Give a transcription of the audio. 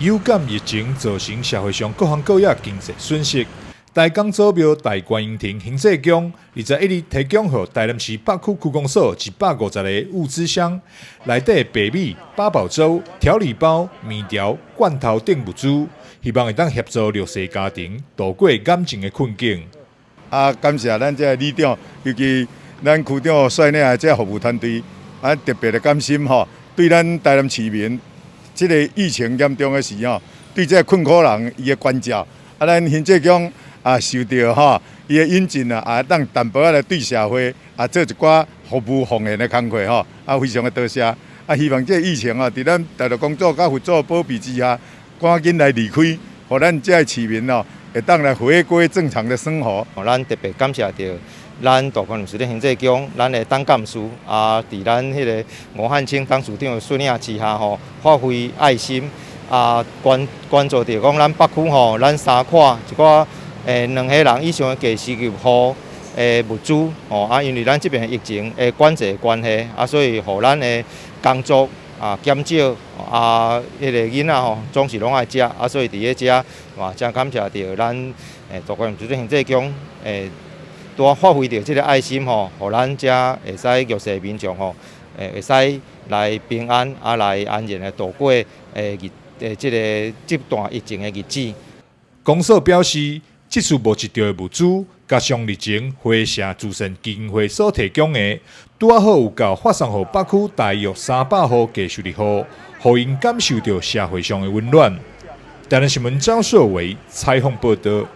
有感疫情造成社會上各行各業經濟損失，大港祖廟大觀音亭行濟宮21日提供予台南市北區區公所150個物資箱，內底白米、八寶粥、調理包、麵條、罐頭等物資，希望會當協助弱勢家庭渡過眼前的困境。啊，感謝咱這个里長，尤其咱區長率領的這个服務團隊，啊，特別的感心吼，對咱台南市民，這个疫情嚴重的時吼，對這个困苦人伊的關照，啊，咱行濟宮啊受著吼伊的引進啊，啊，當淡薄仔來對社會啊做一寡服務奉獻的工課吼，啊，非常的多謝，啊，希望這个疫情啊，佇咱大陸公祖佮佛祖保庇之下，趕緊來離開，予咱這个市民哦，會當來回歸正常的生活。咱特別感謝著咱大觀音寺的行濟宮，咱的董監事啊，佇咱彼个吳漢清董事長的率領之下吼，發揮愛心啊，關關注著講咱北區吼，咱三闊一寡2歲人以上的低收入戶的物資吼，啊，因為咱這邊疫情的管制的關係啊，所以予咱的工作啊減少啊，彼個囡仔吼總是攏愛食啊，所以佇咧遮嘛，真感謝著咱大觀音寺行濟宮拄仔發揮著這个愛心吼，予咱遮會使弱勢民眾吼，會使來平安啊，來安然的度過日這个這段疫情的日子。公所表示，這次募集著的物資，加上日前花城慈善基金會所提供的，拄仔好有夠發送予北區大約300戶低收入戶，予𪜶感受著社會上的溫暖。台南新聞張碩偉採訪報導。